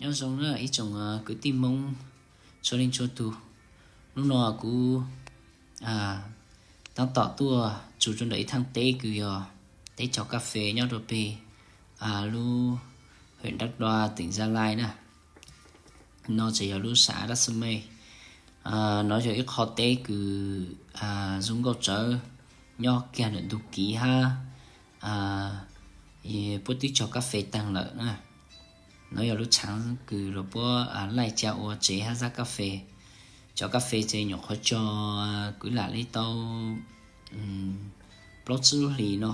Nyob zoo na ib tsoom kwv tij Hmoob txhua leej txhua tus. Hnub no kuv tab tom tuaj txug rau ntawm ib thaaj teb kws yog teb tsaug kab fes nyob rau peg lub hwm Dab Dua, teem Zaj Lais na. No tseem yog lub sav Dab Xwm Mej. No yog ib qho teb kws zoo nkauj tsawv, nyob kiag ntawm ntug kiv hab puab twb tsaug kab fes taag lawm na. No yog lub tshaav kws luag puab laij ca ua tsev hab zab kab fes. Cov kab fes ces nyuam qhuav tsaug kwv lam li tau plaub tsib lub hlis no.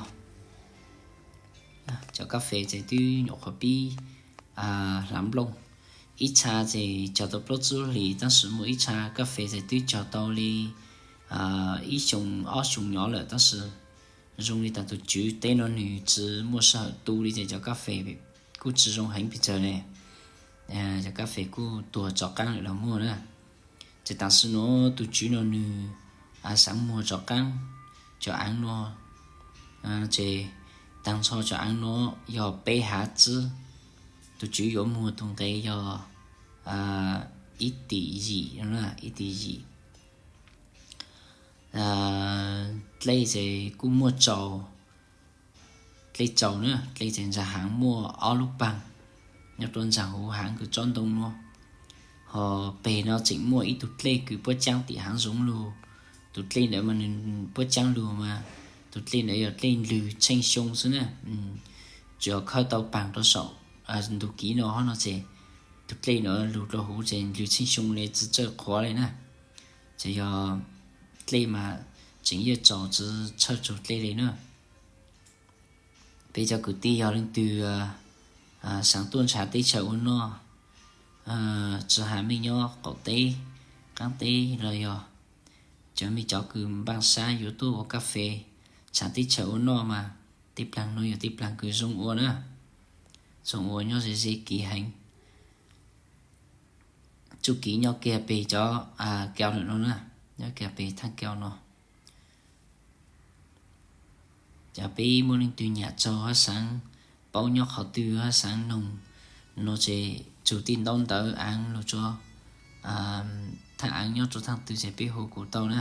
Cov kab fes ces twb nyuam qhuav pib hlav nplooj. Ib txha ces tsaug tau plaub tsib lub hlis, tab sis muaj ib txha kab fes ces twb tsaug tau li ib xyoo ob xyoo nyob lawm, tab sis zoo li tas tus tswv teb no nwg tsi muaj sij hawm tu li ces cov kab fes kuj tsi zoo heev pes tsawg le. Cov kab fes kuj tuag tsov qaab lawm los muaj na. Ces tam sim no tus tswv no nwg xaav muag tsov qaab cov aav no. Ces taag nrho cov aav no yog peb hav tsib. Tus tswv yuav muag tus nqe yog ib tim yim, ib tim yim. Dlej ces kuj muaj tsaus, dlej tsaus na, dlej ces ntsa haav muaj ob lub paag nyob rua ntsa huv haav kws tsob ntoo no. Ho peg no tseem muaj ib tug dlej kws puab caab tim haav zoov lug. Tus dlej ntawd mas nwg puab caab lug mas tus dlej ntawd yog dlej lug tsheej xyoo xwb na. Tsuas khawb tau paag rua saum ntug kiv no hab no ces tus dlej ntawd lug rua huv ces lug tsheej xyoo le tsi tsawg qhuav le na. Ces yog dlej mas tseem yeej tsaus tsi tshawj tsug dlej le na. Peb cov kwv tij yog leej twg xaav tuaj nrhav teb chaws ua noj, tsi has mej nyob qaum teb, qaab teb los yog cov mej cov kws npaaj sab yuav tuaj ua kab fes, nrhav teb chaws ua noj mas tej plaag no yog tej plaag kws zoo ua na, zoo ua nyob ze ze kiv heev. Txuj kiv nyob kiag peg cov kau lawm no na, nyob kiag peg thaaj kau no. Cov peb muaj leej twg nyam tsaug hab xaav paub nyob qhov twg hab xaav noog no ces txug tej ntaub ntawv aav lug rua thaaj aav nyob rua thaaj twg ces peb hu kuv tau na.